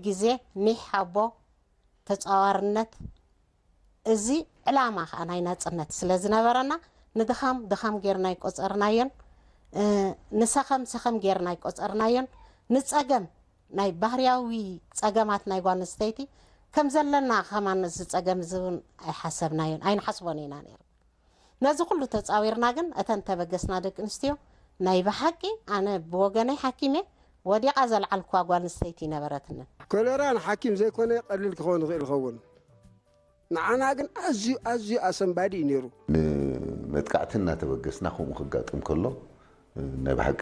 ግዜ ኒሕ ኣቦ ተጻዋርነት፣ እዚ ዕላማ ከኣ ናይ ናጽነት ስለ ዝነበረና፣ ንድኻም ድኻም ጌርና ኣይቆጸርናዮን፣ እ፣ ንሰኸም ሰኸም ጌርና ኣይቆጸርናዮን። ንጸገም፣ ናይ ባህርያዊ ጸገማት ናይ ጓል ኣንስተይቲ ከም ዘለና ከማን፣ እዚ ጸገም እዚ እውን ኣይሓሰብናዮን፣ ኣይንሓስቦን ኢና ነይርና። ነዚ ኩሉ ተጻዊርና ግን፣ እተን ተበገስና ደቂ ኣንስትዮ፣ ናይ ብሓቂ ኣነ ብወገነይ ሓኪም እየ፣ ወዲቓ ዘልዓልኩዋ ጓል ኣንስተይቲ ኣይነበረትንን። ኮለራ ንሓኪም ዘይኮነ ቀሊል ክኸውን ይኽእል ይኸውን። ንዓና ግን ኣዝዩ፣ ኣዝዩ ኣሰንባዲ እዩ ነይሩ። ንመጥቃዕቲ እናተበገስና ከምኡ ክጋጥም ከሎ፣ ናይ ብሓቂ፣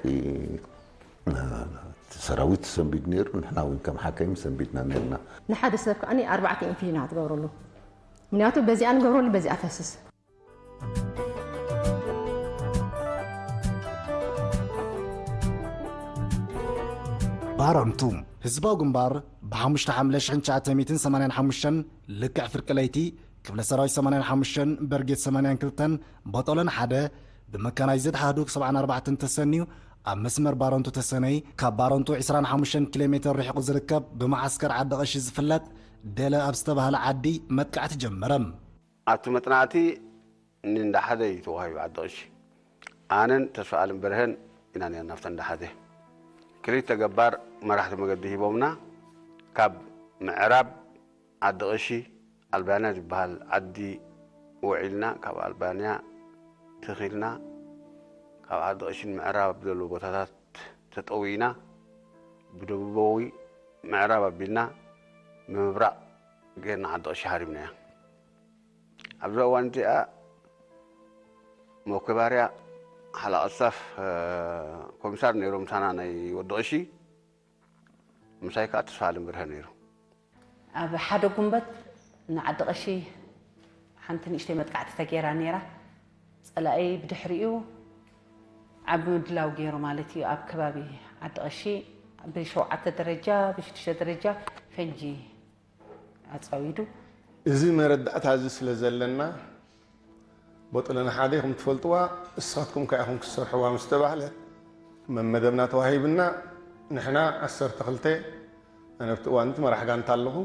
እቲ ሰራዊት ሰንቢዱ ነይሩ፣ ንሕና እውን ከም ሓካይም ሰንቢድና ነርና። ንሓደ ሰብ ከኣ ኣርባዕተ ኢንፊሊን ትገብረሉ። ምክንያቱ በዚኣ ንገብረሉ፣ በዚኣ ፈስስ። ባረንቱ። ህዝባዊ ግንባር ብ5 ሓምለ ሽሕን ትሽዓተ ሚእትን ሰማንያን ሓሙሽተን፣ ልክዕ ፍርቂ ለይቲ፣ ክፍለ ሰራዊት ሰማንያን ሓሙሽተን፣ በርጌድ ሰማንያን ክልተን፣ ቦጦለን ሓደ፣ ብመካናይዝድ ኣሃዱ ሰብዓን ኣርባዕተን ተሰንዩ፣ ኣብ መስመር ባረንቱ ተሰነይ፣ ካብ ባረንቱ ዕስራን ሓሙሽተን ኪሎ ሜትር ርሒቑ ዝርከብ፣ ብመዓስከር ዓዲ ቐሺ ዝፍለጥ ደለ ኣብ ዝተባህለ ዓዲ መጥቃዕቲ ጀመረ። ኣብቲ መጥናዕቲ ንእንዳ ሓደ እዩ ተዋሂቡ ዓዲ ቐሺ። ኣነን ተስፋኣለም በርሀን ኢና ነርና ኣብቲ እንዳ ሓደ። ክልተ ገባር መራሕቲ መገዲ ሂቦምና። ካብ ምዕራብ ዓዲ ቐሺ ኣልባንያ ዝበሃል ዓዲ ውዒልና፣ ካብ ኣልባንያ ትኽ ኢልና፣ ካብ ዓዲ ቐሺ ንመዕራብ ኣብ ዘለዉ ቦታታት ተጠዊና፣ ብደቡባዊ ምዕራብ ኣቢልና ብምብራቕ ጌርና ዓዲ ቐሺ ሃሪምናያ። ኣብዛ እዋን እዚኣ መኮይ ባርያ ሓላቒ ስታፍ፣ እ፣ ኮሚሳር ነይሮም ምሳና ናይ ወዲ ቐሺ፣ ምሳይ ከኣ ተስፋኣለም በርሀ ነይሩ። ኣብ ሓደ ጉንበት ንዓዲ ቐሺ ሓንቲ ንእሽተይ መጥቃዕቲ ተገይራ ነይራ። ጸላኢ ብድሕሪኡ ዓቢ ምድላው ገይሩ ማለት እዩ። ኣብ ከባቢ ዓዲ ቐሺ ብሸውዓተ ደረጃ፣ ብሽዱሽተ ደረጃ ፈንጂ ኣጻዊዱ። እዚ መረዳእታ እዚ ስለ ዘለና፣ ቦጦለን ሓደ ኢኹም ትፈልጥዋ፣ ንስኻትኩም ከኣ ኢኹም ክትሰርሕዋ ምስ ተባህለ፣ መመደብና ተዋሂብና፣ ንሕና ዓሰርተ ክልተ፣ ኣነ ኣብቲ እዋን እቲ መራሕ ጋንታ ኣለኹ፣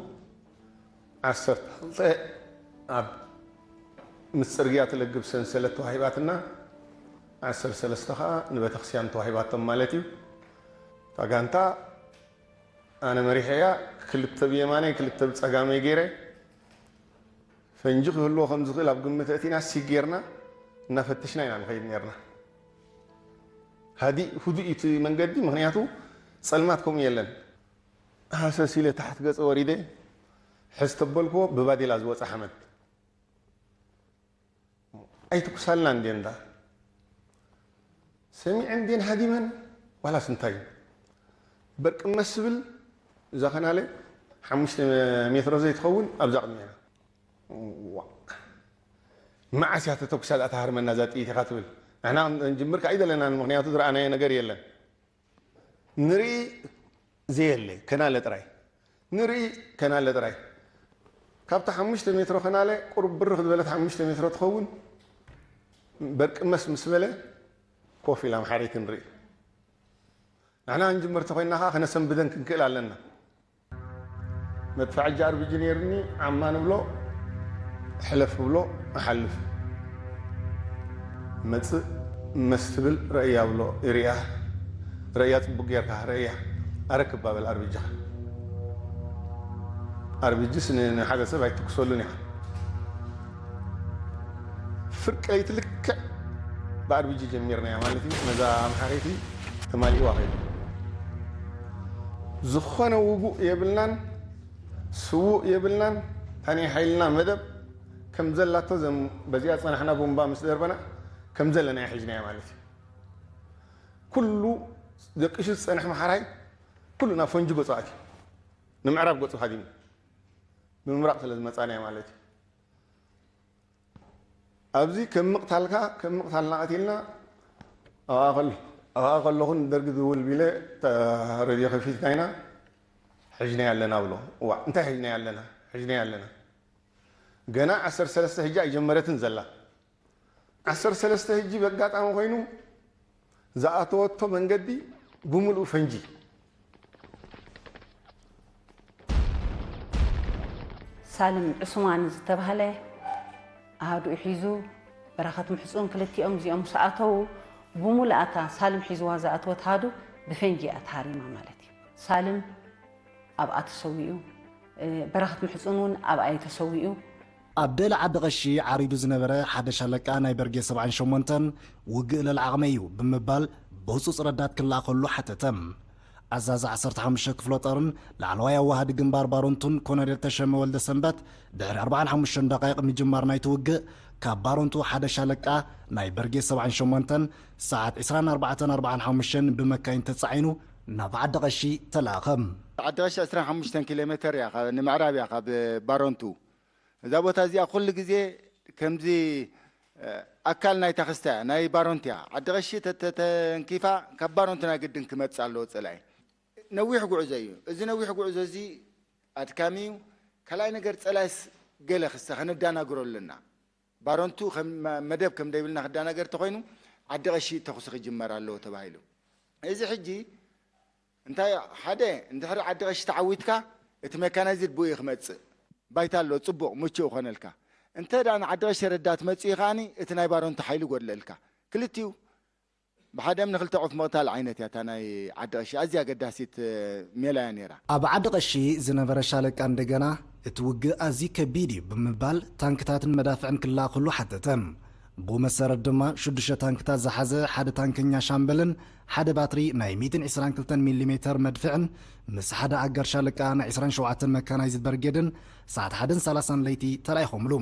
ዓሰርተ ክልተ ኣብ ምስ ጽርግያ ትለግብ ሰንሰለት ተዋሂባትና፣ ዓሰርተ ሰለስተ ከኣ ንቤተክርስትያን ተዋሂባቶም ማለት እዩ። እታ ጋንታ ኣነ መሪሐያ፣ ክልተ ብየማነይ ክልተ ብጸጋመይ ገይረ፣ ፈንጂ ክህልዎ ከም ዝኽእል ኣብ ግምት ኣእቲና ሲግ ጌርና እናፈተሽና ኢና ንኸይድ ኔርና። ሃዲእ፣ ህዱእ እዩ እቲ መንገዲ፣ ምኽንያቱ ጸልማት ከምኡ የለን። ሃሰስ ኢለ ታሕቲ ገጸ ወሪደ፣ ሕዝ ተበልክዎ ብባዴላ ዝወጸ ሓመድ። ኣይትኩሳልና እንዴ እንዳ ሰሚዐን እንዴን ሃዲመን ዋላስ እንታይ እዩ? በርቂ መስብል እዛ ኸናለ ሓሙሽተ ሜትሮ ዘይትኸውን ኣብዛ ቅድሜና። ዋ፣ መዓስ እያ ተተኩሳ ደኣ ትሃርመና እዛ ጥይት ኢኻ ትብል? ንሕና ክንጅምር ከኣ ኣይደለናን፣ ምኽንያቱ ዝረኣናዮ ነገር የለን። ንርኢ ዘየለ ከናለ ጥራይ፣ ንርኢ ከናለ ጥራይ። ካብታ ሓሙሽተ ሜትሮ ከናለ ቁሩብ ብርኽ ዝበለት ሓሙሽተ ሜትሮ ትኸውን። በርቂ መስ ምስ በለ ኮፍ ኢላ ኣምሓረይቲ ንርኢ። ንሕና ክንጅምር ተኾይንና ከኣ ከነሰንብደን ክንክእል ኣለና። መድፍዓ ኣርቢጂ ነይሩኒ፣ ዓማ ንብሎ፣ ሕለፍ ብሎ፣ እሓልፍ። መጽእ መስ ትብል ረእያ ብሎ፣ ይርእያ። ረእያ ጽቡቅ ጌርካ ረእያ። ኣረክባ በል ኣርቢጅኻ። ኣርቢጅስ ን-፣ ንሓደ ሰብ ኣይትኩሰሉን ኢኻ። ፍርቂ ለይቲ ልክዕ ብኣርቢጂ ጀሚርናያ ማለት እዩ። ነዛ ኣምሓረይቲ ተማሊእዋ ከይዱ። ዝኾነ ውጉእ የብልናን፣ ስዉእ የብልናን። ታኒ ሓይልና መደብ ከም ዘላቶ ዘም-፣ በዚኣ ዝጸናሕና ቡምባ ምስ ደርበና ከም ዘለና ኢና ሒዝናያ ማለት እዩ። ኩሉ ደቂሱ ዝጸንሕ መሓራይ ኩሉ ናብ ፈንጂ ገጹ ኣትዩ። ንምዕራብ ገጹ ሃዲሙ። ብምብራቕ ስለ ዝመጻናዮ ማለት እዩ። ኣብዚ ከም ምቕታልካ፣ ከም ምቕታልና ቀቲልና፣ ኣብኣ ከል-፣ ኣብኣ ከለኹ ንደርጊ ድውል ቢለ፣ ተ-፣ ሬድዮ ከፊትና ኢና፣ "ሕጅናዮ ኣለና" ብሎ። እዋእ፣ እንታይ ሕጅናዮ ኣለና? ሕጅናዮ ኣለና። ገና ዓሰርተ ሰለስተ ሕጂ ኣይጀመረትን ዘላ። ዓሰርተ ሰለስተ ሕጂ በጋጣሚ ኮይኑ ዝኣተወቶ መንገዲ ብምሉኡ ፈንጂ። ሳልም ዕሱማን ዝተባህለ ኣሃዱኡ ሒዙ በረኸት ምሕጹን ክልቲኦም እዚኦም ምስ ኣተዉ፣ ብሙሉኣታ ሳልም ሒዝዋ ዝኣተወት ኣሃዱ ብፈንጂ እያ ተሃሪማ ማለት እዩ። ሳልም ኣብኣ ተሰዊኡ፣ እ፣ በረኸት ምሕጹን እውን ኣብኣ እዩ ተሰዊኡ። ኣብ ደለ ዓዲ ቀሺ ዓሪዱ ዝነበረ ሓደ ሻለቃ ናይ በርጌ ሰብዓን ሸሞንተን ውግእ ልዕሊ ዓቕመይ እዩ ብምባል ብህጹጽ ረዳት ክለኣኸሉ ሓተተ። ኣዛዚ ዓሰርተ ሓሙሽተ ክፍለ ጦርን ላዕለዋይ ኣዋሃዲ ግንባር ባሮንቱን ኮሎኔል ተሸመ ወልደሰንበት ድሕሪ ኣርባዓን ሓሙሽተን ደቃይቕ ምጅማር ናይቲ ውግእ ካብ ባሮንቱ ሓደ ሻለቃ ናይ በርጌ ሰብዓን ሸሞንተን ሰዓት ዕስራን ኣርባዕተን ኣርባዓን ሓሙሽተን ብመካይን ተጻዒኑ ናብ ዓዲ ቀሺ ተላእኸ። ዓዲ ቀሺ ዕስራን ሓሙሽተን ኪሎ ሜተር እያ፣ ካብ፣ ንምዕራብ እያ ካብ ባሮንቱ። እዛ ቦታ እዚኣ ኩሉ ግዜ ከምዚ፣ እ፣ ኣካል ናይታ ክስታ እያ፣ ናይ ባሮንቱ እያ። ዓዲ ቀሺ ተ-፣ ተ-፣ ተንኪፋ ካብ ባሮንቱ ናይ ግድን ክመጽእ ኣለዎ ጸላኢ። ነዊሕ ጉዕዞ እዩ። እዚ ነዊሕ ጉዕዞ እዚ ኣድካሚ እዩ። ካልኣይ ነገር ጸላኢስ ገለ ክስታ ከነዳናግሮ ኣለና። ባሮንቱ ከም መ-፣ መደብ ከም ደይብልና ክዳናገር ተኾይኑ ዓዲ ቀሺ ተኹሲ ክጅመር ኣለዎ ተባሂሉ። እዚ ሕጂ እንታይ ሓደ እንድሕሪ ዓዲ ቀሺ ተዓዊትካ እቲ ሜካናይዝድ ብኡ እዩ ክመጽእ። ባይታ ኣሎ፣ ጽቡቕ ምቹእ ይኾነልካ። እንተ ደኣ ንዓዲ ቀሺ ረዳት መጺኡ ከኣኒ እቲ ናይ ባሮንቱ ሓይሊ ይጎድለልካ። ክልቲኡ ብሓደ እምኒ ክልተ ዑፍ ምቕታል ዓይነት እያ እታ ናይ ዓዲ ቀሺ። ኣዝያ ኣገዳሲት ሜላ እያ ነይራ። ኣብ ዓዲ ቀሺ ዝነበረ ሻለቃ እንደገና እቲ ውግእ ኣዝዩ ከቢድ እዩ ብምባል ታንክታትን መዳፍዕን ክለኣኽሉ ሓተተ። ብኡ መሰረት ድማ ሽዱሽተ ታንክታት ዝሓዘ ሓደ ታንከኛ ሻምበልን ሓደ ባትሪ ናይ ሚእትን ዕስራን ክልተን ሚሊ ሜተር መድፍዕን ምስ ሓደ ኣጋር ሻለቃ ናይ ዕስራን ሸውዓተን መካናይዝድ በርጌድን ሰዓት ሓደን ሰላሳን ለይቲ ተላኢኾምሉ።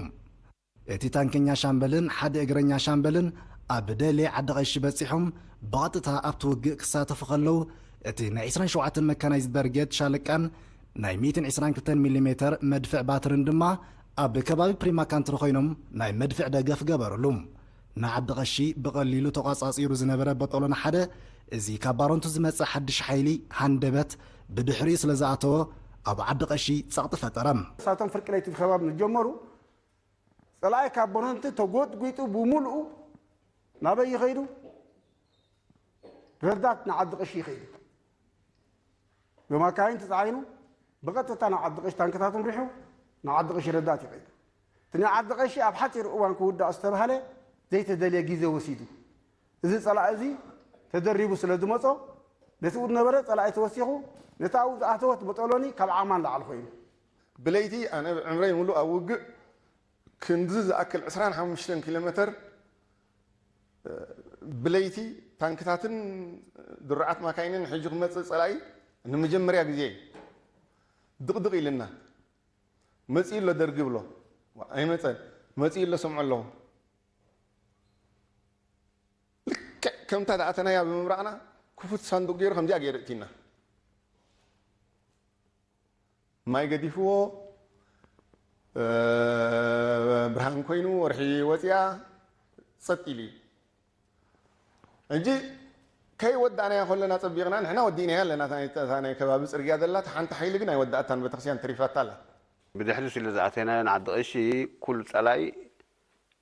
እቲ ታንከኛ ሻምበልን ሓደ እግረኛ ሻምበልን ኣብ ደሌ ዓዲ ቀሺ በጺሖም ብቐጥታ ኣብቲ ውግእ ክሳተፉ ከለዉ፣ እቲ ናይ ዕስራን ሸውዓተን መካናይዝድ በርጌድ ሻለቃን ናይ ሚእትን ዕስራን ክልተን ሚሊ ሜተር መድፍዕ ባትርን ድማ ኣብ ከባቢ ፕሪማ ካንትሪ ኮይኖም ናይ መድፍዕ ደገፍ ገበሩሉ። ንዓዲ ቀሺ ብቐሊሉ ተቋጻጺሩ ዝነበረ በጦሎና ሓደ፣ እዚ ካብ ባሮንቱ ዝመጸ ሓድሽ ሓይሊ ሃንደበት ብድሕሪኡ ስለ ዝኣተወ፣ ኣብ ዓዲ ቀሺ ጸቕጢ ፈጠረ። ንሳቶም ፍርቂ ለይቲ ብከባብ ምስ ጀመሩ፣ ጸላኢ ካብ በረንቲ ተጎጥጒጡ ብምልኡ ናበይ ይኸይዱ? ረዳት ንዓዲ ቀሺ ይኸይዱ። ብማካይን ተጻዒኑ ብቐጥታ ንዓዲ ቀሺ ታንክታቱ ምሪሑ ንዓዲ ቀሺ ረዳት ይኸይዱ። እቲ ንዓዲ ቀሺ ኣብ ሓጺር እዋን ክውዳእ ዝተባህለ ዘይተደልየ ግዜ ወሲዱ። እዚ ጸላኢ እዚ ተደሪቡ ስለ ዝመጾ፣ ነቲ ዝነበረ ጸላኢ ተወሲኹ፣ ነታ ኣብኡ ዝኣተወት በጦሎኒ ካብ ዓማን ላዕሊ ኮይኑ። ብለይቲ ኣነ ዕምረይ ምሉእ ኣብ ውግእ ክንድዚ ዝኣክል ዕስራን ሓሙሽተን ኪሎ ሜተር፣ እ፣ ብለይቲ ታንክታትን ድሩዓት ማካይንን ሒዙ ክመጽእ ጸላኢ ንመጀመርያ ግዜ እዩ። ድቕድቕ ኢልና፣ "መጺኡ ኣሎ ደርጊ" ብሎ። "ኣይመጸን፣ መጺኡ ኣሎ ሰምዖ ኣለኹ።" ልክዕ ከምታ ዝኣተናያ ብምብራቕና፣ ክፉት ሳንዱቕ ገይሩ ከምዚኣ ገይሩ እቲና። ማይ ገዲፍዎ፣ እ፣ ብርሃን ኮይኑ፣ ወርሒ ወፂኣ፣ ጸጥ ኢሉ እዩ። ሕጂ ከይወዳእናያ ከለና ጸቢቕና፣ ንሕና ወዲእናያ ኣለና። እታ ናይ፣ እታ ናይ ከባቢ ጽርግያ ዘላ፣ እታ ሓንቲ ሓይሊ ግን ኣይወዳእታን፣ ቤተክርስትያን ተሪፋታ ኣላ። ብድሕሪ ስለ ዝኣተናዮ ንዓዲ ቀሺ፣ ኩሉ ጸላኢ፣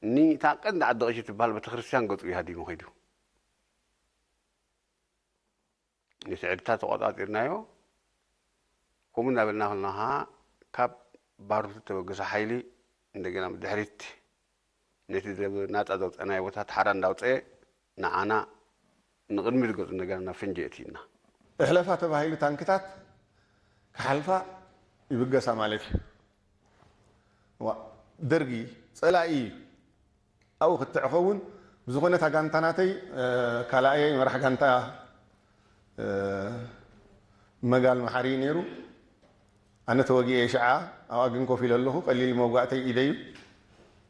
ንታ ቀንዲ ዓዲ ቀሺ ትበሃል ቤተክርስትያን ገጹ እዩ ሃዲሙ ከይዱ። ነቲ ዕድታት ተቖጻጺርናዮ። ከምኡ እናበልና ከለና ኸዓ፣ ካብ ባሮቱ እተበገሰ ሓይሊ እንደገና ብድሕሪት ነቲ ዘብ-፣ ናጻ ዘውጸእናዮ ቦታት ሓራ እንዳውጸአ ንዓና ንቕድሚት ገጹ እንደገና ናብ ፈንጂ የእትዩና። እሕለፋ ተባሂሉ ታንክታት ክሓልፋ ይብገሳ ማለት እዩ። ዋ፣ ደርጊ ጸላኢ እዩ። ኣብኡ ክትዕ ኸውን ብዝኾነ እታ ጋንታ ናተይ፣ እ፣ ካልኣየይ መራሕ ጋንታ፣ እ፣ መጋል መሓሪ እዩ ነይሩ። ኣነ ተወጊኤ ሽዓ፣ ኣብኣ ግን ኮፍ ኢለ ኣለኹ። ቀሊል መውጋእተይ ኢደዩ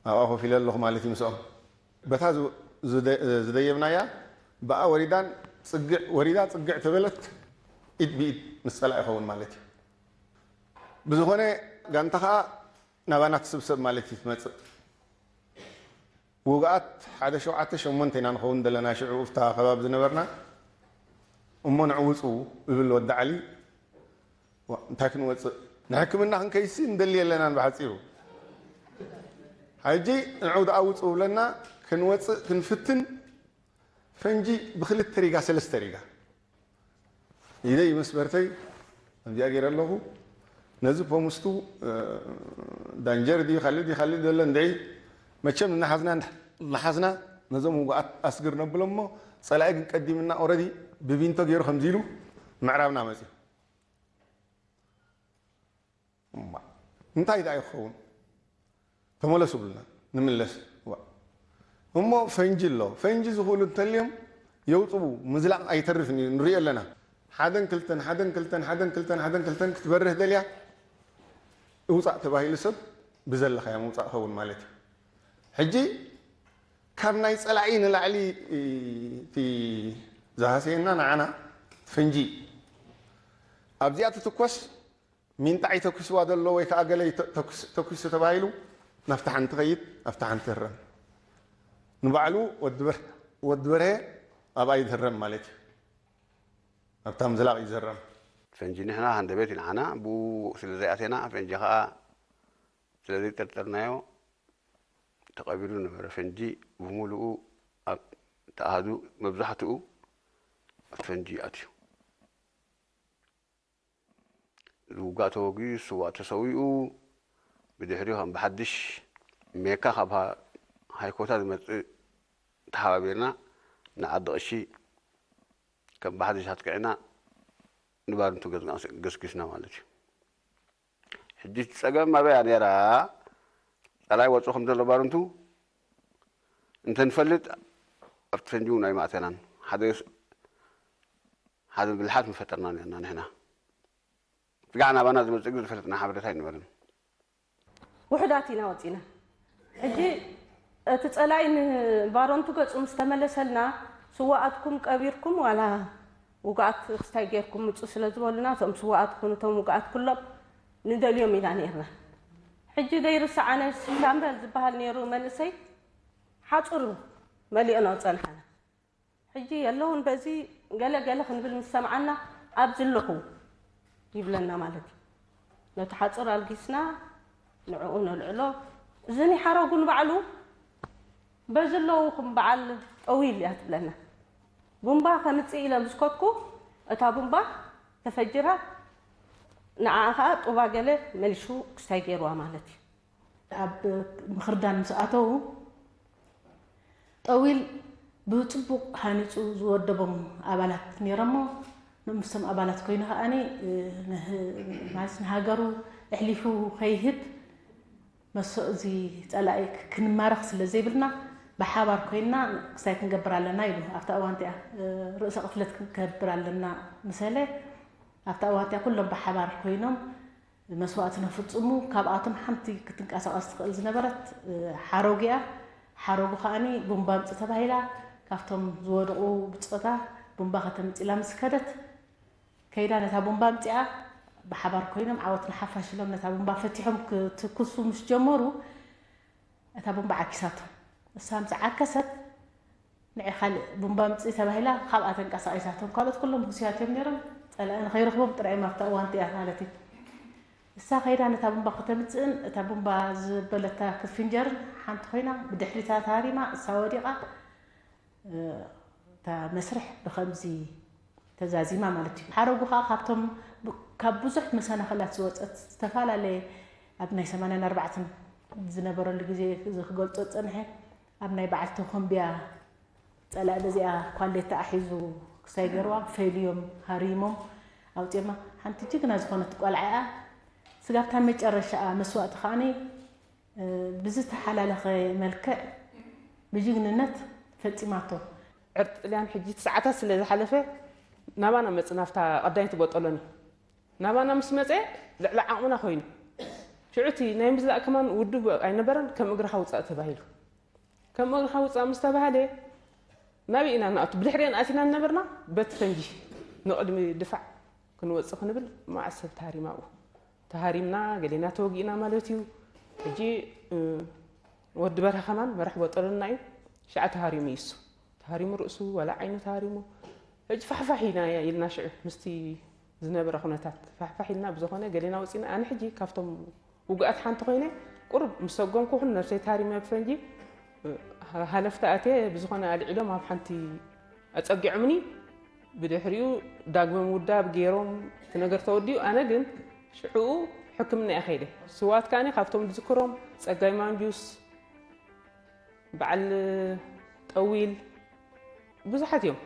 ኣብኣ ኮፍ ኢለ ኣለኹ ማለት እዩ ምስኦም። በታ ዝ-፣ ዝደ-፣ ዝደየብናያ ብኣ ወሪዳን ጽግዕ፣ ወሪዳ ጽግዕ ተበለት ኢድ ብኢድ ምስ ጸላኢ ይኸውን ማለት እዩ። ብዝኾነ ጋንታ ኸኣ ናባና ትስብሰብ ማለት እዩ ትመጽእ። ውግኣት ሓደ ሸውዓተ ሸሞንተ ኢና ንኸውን ዘለና ሽዑ እብታ ከባቢ ዝነበርና። እሞ ንዑ ውጹ እብል ወዲ ዓሊ። ዋ፣ እንታይ ክንወጽእ? ንሕክምና ክንከይሲ እንደሊ የለናን ብሓጺሩ። ሕጂ ንዑ ደኣ ውጹ ብለና ክንወጽእ ክንፍትን ፈንጂ ብክልተ ሪጋ፣ ሰለስተ ሪጋ። ኢደይ ምስ በርተይ ከምዚኣ ገይረ ኣለኹ። ነዚ ፖምስቱ ዳንጀር ድዩ ካልእ ድዩ ካልእ ዘሎ እንድዒ መቸም እናሓዝና እናሓዝና ነዞም ውጉኣት ኣስግር ነብሎም እሞ ጸላኢ ግን ቀዲምና ኦረዲ ብቢንቶ ገይሩ ከምዚ ኢሉ ምዕራብና መፅዩ። እማ እንታይ ደኣ ይኸውን? ተመለሱ ብሉና ንምለስ። እሞ ፈንጂ ኣሎ። ፈንጂ ዝኽእሉ እንተልዮም የውፅኡ። ምዝላቕ ኣይተርፍን እዩ፣ ንሪኦ ኣለና። ሓደን ክልተን ሓደን ክልተን ሓደን ክልተን ሓደን ክልተን ክትበርህ ደልያ እውፃእ ተባሂሉ ሰብ ብዘለኻዮ ምውፃእ ኸውን ማለት እዩ። ሕጂ ካብ ናይ ፀላኢ ንላዕሊ እቲ ዝሃሰየና ንዓና ፈንጂ ኣብዚኣ ትትኮስ ሚንጣ ይተኩስዋ ዘሎ ወይ ከዓ ገለ ተኩስ ተባሂሉ ናብቲ ሓንቲ ኸይድ ኣብቲ ሓንቲ ህረም ንባዕሉ ወዲ በርሀ ኣብኣ ይዝረም ማለት እዩ። ኣብታ ምዝላቕ ይዝረም። ፈንጂ ንሕና ሃንደበት ንዓና ብኡ ስለ ዘይኣተና ፈንጂ ከዓ ስለ ዘይጠርጠርናዮ ተቐቢሩ ነበረ። ፈንጂ ብምሉኡ ኣብ ተኣሃዱ መብዛሕትኡ ኣብቲ ፈንጂ ኣትዩ። ዝውጋእ ተወጊኡ ዝስዋእ ተሰዊኡ ብድሕሪኡ ከም ብሓድሽ ሜካ ካብ ሃይኮታ ዝመፅእ ተሓባቢርና ንዓዲ ቐሺ ከም ብሓድሽ ኣጥቂዕና ንባርንቱ ገስጊስና ማለት እዩ። ሕጂ እቲ ፀገም ኣበያ ነይራ? ፀላይ ወፁ ከም ዘሎ ባርንቱ እንተንፈልጥ ኣብቲ ፈንጂ እውን ኣይማእተናን። ሓደ ሓደ ብልሓት ምፈጠርና ነርና ንሕና። ስጋዕ ናባና ዝመፅእ ግን ዝፈለጥና ሓበሬታ ኣይነበረን። ውሑዳት ኢና ወፂና። ሕጂ እቲ ፀላኢ ንባሮንቱ ገፁ ምስ ተመለሰልና ስዋኣትኩም ቀቢርኩም ዋላ ውጉኣት ክስታይ ጌርኩም ምፁ ስለ ዝበሉና እቶም ስዋኣት ኩኑ እቶም ውጉኣት ኩሎም ንደልዮም ኢና ነርና። ሕጂ ዘይርስዓነ ሳምበል ዝበሃል ነይሩ መንእሰይ ሓፁር መሊኦና ፀንሓና። ሕጂ የለውን በዚ ገለ ገለ ክንብል ምስ ሰምዓና ኣብዚ ኣለኹ ይብለና ማለት እዩ። ነቲ ሓፁር ኣልጊስና ንዕኡ ነልዕሎ። እዚ ናይ ሓረጉ ንባዕሉ በዚ ኣለውኹም በዓል ጠዊል እያ ትብለና። ቡምባ ከምፅእ ኢለ ምስ ከድኩ እታ ቡምባ ተፈጅራ ንዓኣ ከዓ ጡባ ገለ መሊሹ ክስታይ ገይርዋ ማለት እዩ። ኣብ ምኽርዳን ምስ ኣተዉ ጠዊል ብፅቡቕ ሃኒፁ ዝወደቦም ኣባላት ነይሮሞ ምስቶም ኣባላት ኮይኑ ከዓኒ ማለት ንሃገሩ ኣሕሊፉ ከይህብ መሶ እዚ ፀላኢ ክንማረኽ ስለ ዘይብልና ብሓባር ኮይንና ክስታይ ክንገብር ኣለና ኢሉ ኣብታ እዋን እቲኣ ርእሰ ቅትለት ክንገብር ኣለና ምሰለ ኣብታ እዋን እቲኣ ኩሎም ብሓባር ኮይኖም መስዋእቲ ነፍፅሙ ካብኣቶም ሓንቲ ክትንቀሳቐስ ትኽእል ዝነበረት ሓረጉ እያ። ሓረጉ ከዓኒ ቡምባ ኣምፂ ተባሂላ ካብቶም ዝወደቑ ብፆታ ቡምባ ከተምፅላ ምስ ከደት ከይዳ ነታ ቡምባ ኣምፂኣ ብሓባር ኮይኖም ዓወት ንሓፋሽ ኢሎም ነታ ቡምባ ፈቲሖም ክትኩሱ ምስ ጀመሩ እታ ቡምባ ዓኪሳቶም። እሳ ምስ ዓከሰት ንዒ ካልእ ቡምባ ኣምፅኢ ተባሂላ ካብኣ ተንቀሳቒሳ። እቶም ካልኦት ኩሎም ህሱያት እዮም ነይሮም። ፀላኢ ንኸይረኽቦም ጥራይ እዮም ኣብታ እዋን እቲኣ ማለት እዩ። እሳ ከይዳ ነታ ቡምባ ከተምፅእን እታ ቡምባ ዝበለታ ክትፍንጀርን ሓንቲ ኮይና ብድሕሪታ ተሃሪማ እሳ ወዲቓ እታ መስርሕ ብኸምዚ ተዛዚማ ማለት እዩ። ሓረጉ ከዓ ካብቶም ካብ ብዙሕ መሰናኽላት ዝወፀት ዝተፈላለየ ኣብ ናይ ሰማንያን ኣርባዕተን ዝነበረሉ ግዜ ክገልፆ ዝፀንሐ ኣብ ናይ በዓል ተኾምቢያ ፀላኢ በዚኣ ኳሌታ ኣሒዙ ክሳይ ገይርዋ ፈይልዮም ሃሪሞም ኣውፅዮማ ሓንቲ ጅግና ዝኾነት ቆልዓ እያ ስጋብታ መጨረሻኣ መስዋእቲ ከዓኒ ብዝተሓላለኸ መልክዕ ብጅግንነት ፈፂማቶ። ዕርቂ ጥልያን ሕጂ ትስዓታት ስለ ዝሓለፈ ናባና መፅእ ናብታ ቀዳመይቲ ቦጦሎኒ ናባና ምስ መፀ ልዕሊ ዓቕምና ኮይኑ ሽዑ እቲ ናይ ምዝላእ ከማን ውድብ ኣይነበረን ከም እግርኻ ውፃእ ተባሂሉ ከም እግርኻ ውፃእ ምስ ተባሃለ ናበይ ኢና ንኣቱ ብድሕሪአን ኣቲና ነበርና በቲ ፈንጂ ንቕድሚ ድፋዕ ክንወፅእ ክንብል መዓት ሰብ ተሃሪማ ኣብኡ ተሃሪምና ገሌና ተወጊእና ማለት እዩ። ሕጂ ወዲ በርሀ ከማን መራሕ ቦጠልና እዩ ሽዓ ተሃሪሙ እዩ እሱ ተሃሪሙ ርእሱ ዋላ ዓይኑ ተሃሪሙ ሕጂ ፋሕፋሕ ኢና ኢልና ሽዑ ምስቲ ዝነበረ ኩነታት ፋሕፋሕ ኢልና ብዝኾነ ገሌና ወፂና ኣነ ሕጂ ካብቶም ውጉኣት ሓንቲ ኮይነ ቁሩብ ምስ ሰጎምኩ ኩሉ ነብሰይ ተሃሪመ ብፈንጂ ሃለፍቲ ኣትየ ብዝኾነ ኣልዒሎም ኣብ ሓንቲ ኣፀጊዖምኒ ብድሕሪኡ ዳግመ ምውዳብ ገይሮም እቲ ነገር ተወዲኡ ኣነ ግን ሽዕኡ ሕክምና እየ ከይደ። ስውኣት ከኣ ካብቶም ዝዝክሮም ጸጋይ ማንጁስ፣ በዓል ጠዊል፣ ብዙሓት እዮም።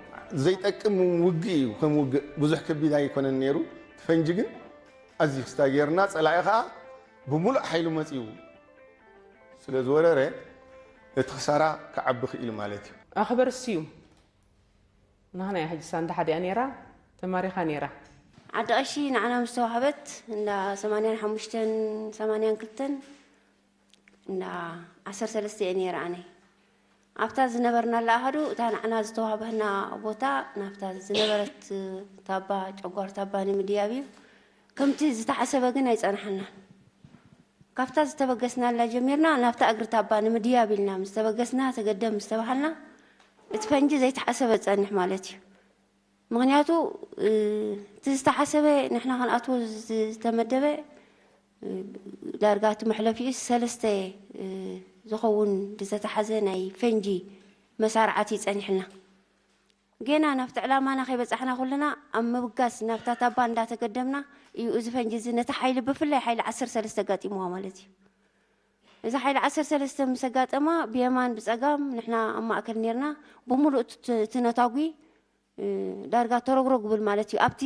ዘይጠቅም ውግእ እዩ። ከም ውግእ ብዙሕ ከቢድ ኣይኮነን ነይሩ። እቲ ፈንጂ ግን ኣዝዩ ክስታይ ገይርና፣ ጸላኢ ከኣ ብምሉእ ሓይሉ መጺኡ ስለ ዝወረረ፣ እቲ ክሳራ ክዓቢ ክኢሉ ማለት እዩ። ኣኽበር ስዩም፣ ናህና እያ ሕጂ ሳንዳ ሓዲኣ ነይራ፣ ተማሪኻ ነይራ። ዓዲ ቀሺ ንዓና ምስ ተዋህበት እንዳ ሰማንያን ሓሙሽተን ሰማንያን ክልተን እንዳ ዓሰርተ ሰለስተ እየ ነይረ ኣነ። ኣብታ ዝነበርናላ ኣሃዱ፣ እታ ንዓና ዝተዋህበትና ቦታ ናብታ ዝነበረት ታባ፣ ጨጓር ታባ ንምድያብ እዩ። ከምቲ ዝተሓሰበ ግን ኣይጸናሓናን። ካብታ ዝተበገስናላ ጀሚርና ናብታ እግሪ ታባ ንምድያብ ኢልና ምስ ተበገስና፣ ተገደም ምስ ተባሃልና፣ እቲ ፈንጂ ዘይተሓሰበ ጸንሕ ማለት እዩ። ምኽንያቱ፣ እ፣ እቲ ዝተሓሰበ ንሕና ክንኣትዎ ዝ-፣ ዝተመደበ፣ እ፣ ዳርጋ እቲ መሕለፊኡ ሰለስተ፣ እ፣ ዝኸውን ዝተታሓዘ ናይ ፈንጂ መሳርዓት እዩ ጸኒሕና። ጌና ናብቲ ዕላማና ከይበጻሕና ኩልና ኣብ ምብጋስ ናብታ ታባ እንዳተገደምና እዩ እዚ ፈንጂ እዚ ነቲ ሓይሊ፣ ብፍላይ ሓይሊ ዓሰርተ ሰለስተ ኣጋጢምዋ ማለት እዩ። እዚ ሓይሊ ዓሰርተ ሰለስተ ምስ ኣጋጠማ፣ ብየማን ብጸጋም ንሕና ኣብ ማእከል ኔርና፣ ብምሉእ እቲ፣ እቲ ነታጒ፣ እ፣ ዳርጋ ተረግረግ ብል ማለት እዩ። ኣብቲ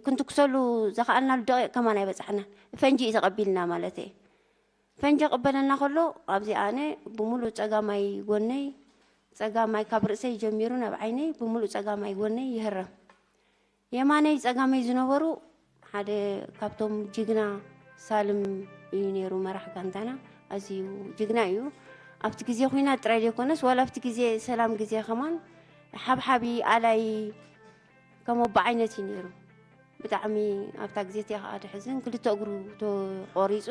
ክንትኩሰሉ ዘኸኣልናሉ ደቂቕ ከማን ኣይበጻሕናን። ፈንጂ እዩ ተቐቢልና ማለት እየ። ፈንጂ ክቕበለና ከሎ፣ ኣብዚ ኣነ ብምሉእ ጸጋማይ ጎነይ፣ ጸጋማይ ካብ ርእሰይ ጀሚሩ ናብ ዓይነይ፣ ብምሉእ ጸጋማይ ጎነይ ይህረም። የማነይ ጸጋመይ ዝነበሩ ሓደ ካብቶም ጅግና ሳልም እዩ ነይሩ፣ መራሕ ጋንታና። ኣዝዩ ጅግና እዩ። ኣብቲ ግዜ ኲናት ጥራይ ዘይኮነስ፣ ዋላ ኣብቲ ግዜ ሰላም ግዜ ከማን ሓብሓቢ፣ ኣላይ፣ ከም ኣቦ ዓይነት እዩ ነይሩ። ብጣዕሚ ኣብታ ግዜ እቲኣ ከዓ ተሕዝን፣ ክልተ እግሩ ተቆሪጹ።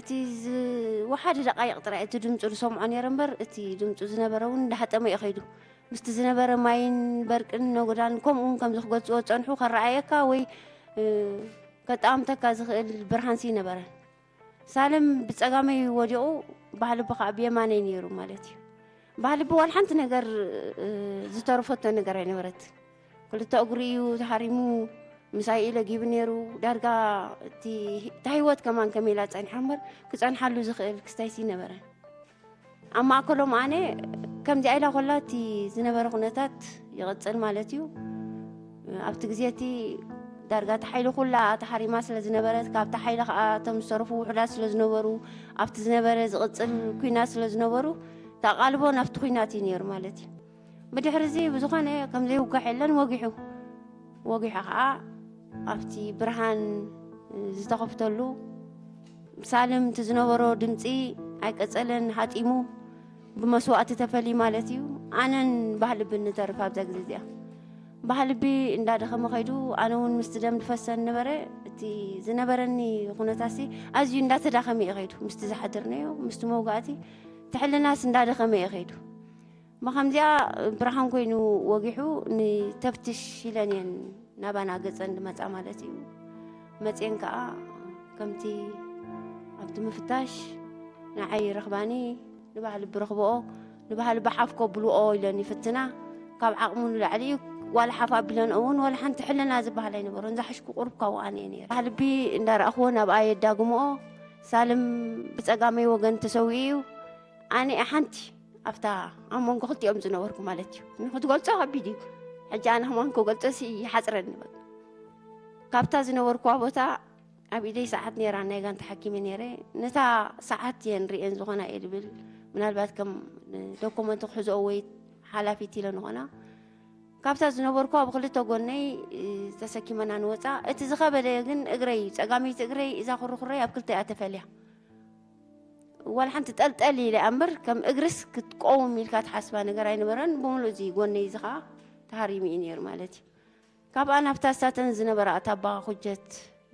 እቲ ዝወሓደ ደቃይቕ ጥራይ እቲ ድምፁ ዝሰምዖ ነይረ እምበር፣ እቲ ድምፁ ዝነበረ እውን እንዳሃጠመ እዩ ከይዱ። ምስቲ ዝነበረ ማይን በርቅን ነጎዳን ከምኡ እውን ከምዚ ክገልፅዎ ዝፀንሑ ከረኣየካ ወይ፣ እ፣ ከጠኣምተካ ዝኽእል ብርሃንሲ ነበረ። ሳልም ብፀጋመይ ወዲቑ፣ ባህልቢ ከዓ ብየማነይ ነይሩ ማለት እዩ። ባህልቢ ዋላ ሓንቲ ነገር፣ እ፣ ዝተረፈቶ ነገር ኣይነበረት። ክልተ እግሩ እዩ ተሃሪሙ፣ ምሳይ እዩ ለጊቡ ነይሩ። ዳርጋ እቲ፣ እታ ህይወት ከማን ከመይ ኢላ ጸኒሓ እምበር፣ ክጸንሓሉ ዝኽእል ክስታይሲ ነበረ። ኣብ ማእከሎም ኣነ ከምዚኣ ኢላ ኮላ እቲ ዝነበረ ኩነታት ይቕጽል ማለት እዩ። ኣብቲ ግዜ እቲ ዳርጋ እታ ሓይሊ ኩላ ተሃሪማ ስለ ዝነበረት፣ ካብታ ሓይሊ ከኣ እቶም ዝተረፉ ውሑዳት ስለ ዝነበሩ፣ ኣብቲ ዝነበረ ዝቕጽል ኲናት ስለ ዝነበሩ፣ ተቓልቦ ናብቲ ኲናት እዩ ነይሩ ማለት እዩ። ብድሕሪ እዚ ብዝኾነ ከም ዘይውጋሕ የለን፣ ወጊሑ። ወጊሑ ኸዓ ኣብቲ ብርሃን ዝተኸፍተሉ ሳልም እቲ ዝነበሮ ድምፂ ኣይቀጸለን፣ ሃጢሙ ብመስዋእቲ ተፈልዩ ማለት እዩ። ኣነን ባህልብን ንተርፍ ኣብዛ ግዜ እዚኣ። ባህልቢ እንዳደኸመ ኸይዱ፣ ኣነ እውን ምስቲ ደም ዝፈሰን ነበረ። እቲ ዝነበረኒ ኩነታሲ ኣዝዩ እንዳተዳኸመ እዩ ኸይዱ። ምስቲ ዝሓደርናዮ፣ ምስቲ መውጋእቲ፣ እቲ ሕልናስ እንዳደኸመ እዩ ኸይዱ። ብኸምዚኣ ብርሃን ኮይኑ ወጊሑ ንተፍትሽ ኢለን እየን ናባና ገጸን ዝመጻ ማለት እዩ። መጽየን ከኣ ከምቲ ኣብቲ ምፍታሽ ንዓይ ይረኽባኒ፣ ንባህሊ ብረኽብኦ፣ ንባህሊ ብሓፍ ከብልኦ ኢለን ይፍትና። ካብ ዓቕሙ ንላዕሊ እዩ፣ ዋላ ሓፍ ኣቢለንኦ እውን ዋላ ሓንቲ ሕልና ዝበሃል ኣይነበሮን። ዝሓሽኩ ቁሩብ ካብኡ ኣነ እየ ነይረ። ባህልቢ እንዳረኣኽዎ ናብኣ የዳግምኦ። ሳልም ብጸጋመይ ወገን ተሰዊኡ እዩ። ኣነ እየ ሓንቲ ኣብታ ኣብ መንጎ ክልቲኦም ዝነበርኩ ማለት እዩ። ንክትገልጾ ከቢድ እዩ። ሕጂ ኣነ ከማን ክገልጾ ሲ ይሓጽረኒ። በቃ ካብታ ዝነበርኩዋ ቦታ ኣብ ኢደይ ሰዓት ነይራ፣ ናይ ጋንታ ሓኪመ ነይረ። ነታ ሰዓት እየን ርእየን ዝኾና እየ ዝብል። ምናልባት ከም ዶኮመንት ክሕዝኦ ወይ ሓላፊት ኢለ ንኾና። ካብታ ዝነበርኩዋ ብክልተ ጎነይ፣ እ፣ ተሰኪመና ንወጻ። እቲ ዝኸበደ ግን እግረይ እዩ። ጸጋመይቲ እግረይ እዛ ኩርኩረይ ኣብ ክልተ እያ ተፈልያ። ዋላ ሓንቲ ጠልጠል ኢለ እያ እምበር፣ ከም እግርስ ክትቆውም ኢልካ ትሓስባ ነገር ኣይነበረን። ብምሉእ እዚ ጎነይ እዚ ኸዓ ተሃሪሙ እዩ ነይሩ ማለት እዩ። ካብኣ ናብታ ሳተን ዝነበራ ታባ ኩጀት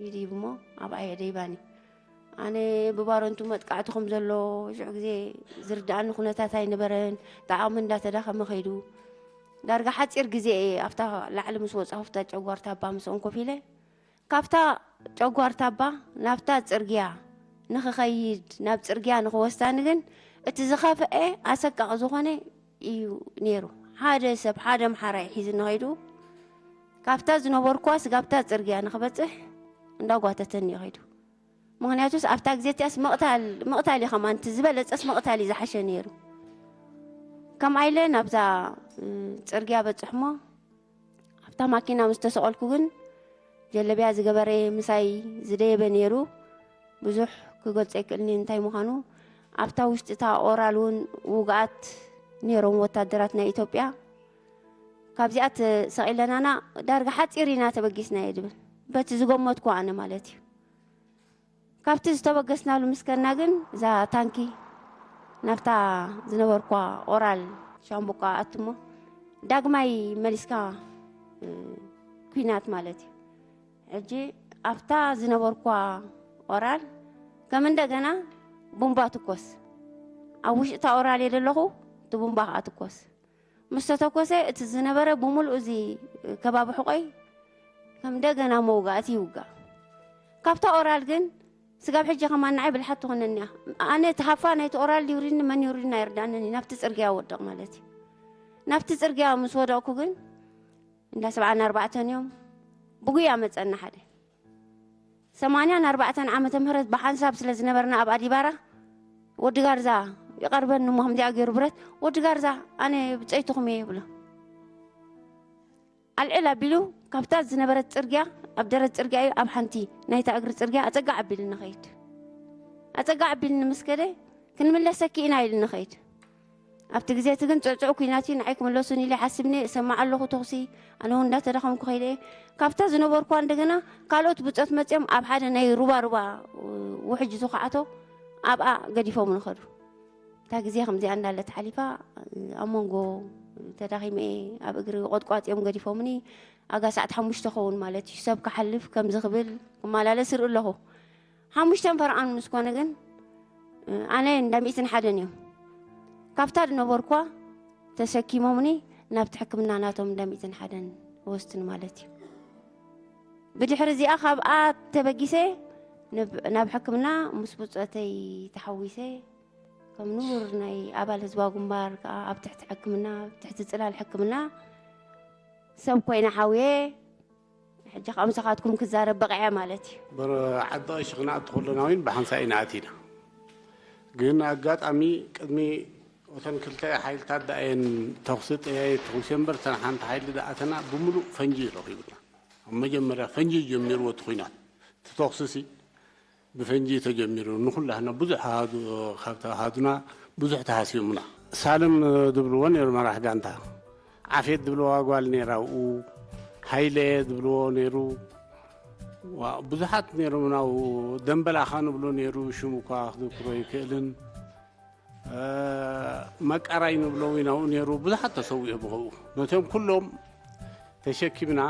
ይድይብ እሞ ኣብኣ እየ ደይባኒ። ኣነ ብባረንቱ መጥቃዕቲ ከም ዘሎ ሽዑ ግዜ ዝርድኣኒ ኩነታት ኣይነበረን። ጣዕሚ እንዳተዳኸመ ከይዱ። ዳርጋ ሓጺር ግዜ እየ ኣብታ ላዕሊ ምስ ወጻኹ፣ ኣብታ ጨጓር ታባ ምስኦም ኮፍ ኢለ፣ ካብታ ጨጓር ታባ ናብታ ጽርግያ ንኽኸይድ፣ ናብ ጽርግያ ንኽወስዳኒ ግን እቲ ዝኸፍአ ኣሰቃቒ ዝኾነ እዩ ነይሩ። ሓደ ሰብ፣ ሓደ ኣምሓራይ ሒዝኒ ኸይዱ፣ ካብታ ዝነበርኩዋ ስጋብታ ጽርግያ ንኽበጽሕ እንዳጓተተኒ እዩ ኸይዱ። ምኽንያቱስ ኣብታ ግዜ እቲኣስ ምቕታል ምቕታል እዩ፣ ከማን እቲ ዝበለጸስ ምቕታል እዩ ዝሓሸ ነይሩ። ከምኣ ኢለ ናብዛ ጽርግያ በጽሕ እሞ ኣብታ ማኪና ምስ ተሰቐልኩ ግን ጀለብያ ዝገበረ ምሳይ ዝደየበ ነይሩ። ብዙሕ ክገልጾ ኣይክእልኒ እንታይ ምዃኑ። ኣብታ ውሽጢ እታ ኦራል እውን ውጉኣት ነይሮም ወታደራት ናይ ኢትዮጵያ። ካብዚኣ ተሰቒለናና ዳርጋ ሓፂር ኢና ተበጊስና እየ ድብል በቲ ዝገመትኩ ኣነ ማለት እዩ። ካብቲ ዝተበገስናሉ ምስ ከድና ግን እዛ ታንኪ ናብታ ዝነበርኳ ኦራል ሻምቡቃ ኣትሞ ዳግማይ መሊስካ ኩናት ማለት እዩ። ሕጂ ኣብታ ዝነበርኳ ኦራል ከም እንደገና ቡምባ ትኮስ። ኣብ ውሽጢ እታ ኦራል እየ ዘለኹ፣ እቲ ቡምባ ከዓ ትኮስ። ምስ ተተኮሰ እቲ ዝነበረ ብምሉእ እዚ ከባቢ ሕቆይ ከም እንደገና መውጋእቲ ይውጋእ። ካብታ ኦራል ግን ስጋብ ሕጂ ከማን ንዓይ ብልሓት ትኾነኒ እያ። ኣነ እቲ ሃፋ ናይቲ ኦራል ይውሪድኒ መን ይውሪድኒ ኣይርዳእንን እዩ። ናብቲ ጽርግያ ወድቕ ማለት እዩ። ናብቲ ጽርግያ ምስ ወደቕኩ ግን እንዳ ሰብዓን ኣርባዕተን እዮም። ብጉያ መጸና ሓደ ሰማንያን ኣርባዕተን ዓመተ ምህረት ብሓንሳብ ስለ ዝነበርና ኣብ ኣዲባራ ወዲ ጋርዛ ይቐርበኒ እሞ ከምዚኣ ገይሩ ብረት፣ ወዲ ጋርዛ ኣነ ብጸይትኹም እየ ይብሎ። ኣልዕል ኣቢሉ ካብታ ዝነበረት ጽርግያ ኣብ ደረት ጽርግያ እዩ ኣብ ሓንቲ ናይታ እግሪ ጽርግያ ኣጸጋዕ ኣቢሉ ንኸይድ። ኣጸጋዕ ኣቢሉ ንምስከደ ክንምለሰኪ ኢና ኢሉ ንኸይድ። ኣብቲ ግዜ እቲ ግን ጽዕጽዕ ኲናት እዩ፣ ንዓይ ክምለሱን ኢለ ሓሲብኒ እሰማዕ ኣለኹ ተኹሲ፣ ኣነ እውን እንዳተዳኸምኩ ከይደ እየ። ካብታ ዝነበርኳ እንደገና ካልኦት ብጾት መጺኦም ኣብ ሓደ ናይ ሩባ ሩባ ውሕጅ ዝኸዓቶ ኣብኣ ገዲፎም ንኸዱ። እታ ግዜ ከምዚኣ እንዳለት ሓሊፋ ኣብ መንጎ ተዳኺመ እየ፣ ኣብ እግሪ ቆጥቋጥ እዮም ገዲፎምኒ። ኣጋ ሰዓት ሓሙሽተ ኸውን ማለት እዩ ሰብ ክሓልፍ ከምዚ ክብል ክመላለስ ይርኢ ኣለኹ። ሓሙሽተን ፈርቓን ምስ ኮነ ግን ኣነ እንዳ ሚእትን ሓደን እዮም ካብታ ዝነበርኳ ተሰኪሞምኒ ናብቲ ሕክምና ናቶም እንዳ ሚእትን ሓደን ወስድኒ ማለት እዩ። ብድሕሪ እዚኣ ካብኣ ተበጊሰ ናብ ሕክምና ምስ ብጾተይ ተሓዊሰ ከም ንቡር ናይ ኣባል ህዝባዊ ግንባር ከዓ ኣብ ትሕቲ ሕክምና ኣብ ትሕቲ ጽላል ሕክምና ሰብ ኮይነ ሓውየ። ሕጂ ከዓ ምሳኻትኩም ክዛረብ በቂዐ ማለት እዩ። በረ ዓዲ ቀሺ ክንኣቱ ከለና እውን ብሓንሳእ ኢና ኣቲና። ግን ኣጋጣሚ ቅድሚ እተን ክልተ ሓይልታት ደኣ እየን ተኹሲ ጠያየት ተኹሲ እምበር እተን ሓንቲ ሓይሊ ደኣተና ብምሉእ ፈንጂ ረኺቡና። ኣብ መጀመርያ ፈንጂ ጀሚርዎ እቲ ኲናት እቲ ተኹሲ ሲ ብፈንጂ ተጀሚሩ ንኹላህና ብዙሕ ኣሃዱ ካብቲ ኣሃዱና ብዙሕ ተሃስዮምና። ሳልም ድብልዎ ነይሩ መራሕ ጋንታ፣ ዓፌት ድብልዋ ጓል ነይራ ኣብኡ፣ ሃይለ ድብልዎ ነይሩ። ዋ፣ ብዙሓት ነይሮምና ኣብኡ። ደንበላኻ ንብሎ ነይሩ፣ ሽሙ እኳ ክዝክሮ ኣይክእልን። መቃራይ ንብሎ እውን ኣብኡ ነይሩ። ብዙሓት ተሰዊኦም ብኸብኡ ነቶም ኩሎም ተሸኪምና